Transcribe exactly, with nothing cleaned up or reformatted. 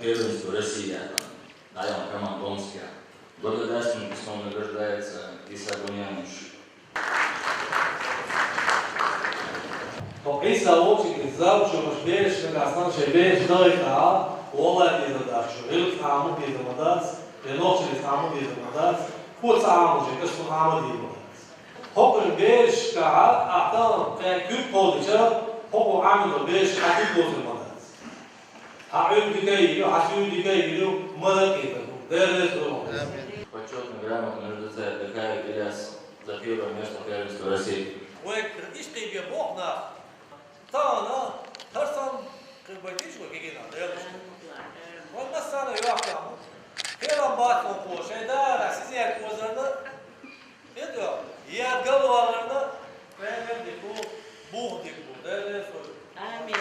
Первенство России, а там, наверное, команда Омская. Благодарственным письмом награждается Иса Буньянович. Хьо Ӏийса вовчик завучу бераш нагахь санна шайн бераш далийтахьа, валлай деза дац, шу гӀиллакх Ӏамо деза ма дац, я нохчаллица Ӏамо деза ма дац, хӀоца Ӏамо шайн каш ма Ӏамо деза ма дац. ХӀокху берашкахьа ахьа тахана кхин куьг кховдича, хӀокху Ӏамийна бераш хьан куьг лоцур ма дац. Хьан Ӏуьйриг дика йигира, хьан суьйриг дика йигира, мара а кхетар бу. Дела реза хуьлда. Почётная грамота награждается Дакаев Ильяс за первое место в первенстве России. Вай иштта бен боху нах. Тахана, хӀара санна, кхин байтийша вай кегийнах, Дела реза хуьлда. Вай массарна а йоккху ма. Кхерам бац хӀокхо, шайн дара сизерг озарна, хӀета, яд галваларна, Дела дика ву, бух дика ву, Дела реза хуьлда. Амин.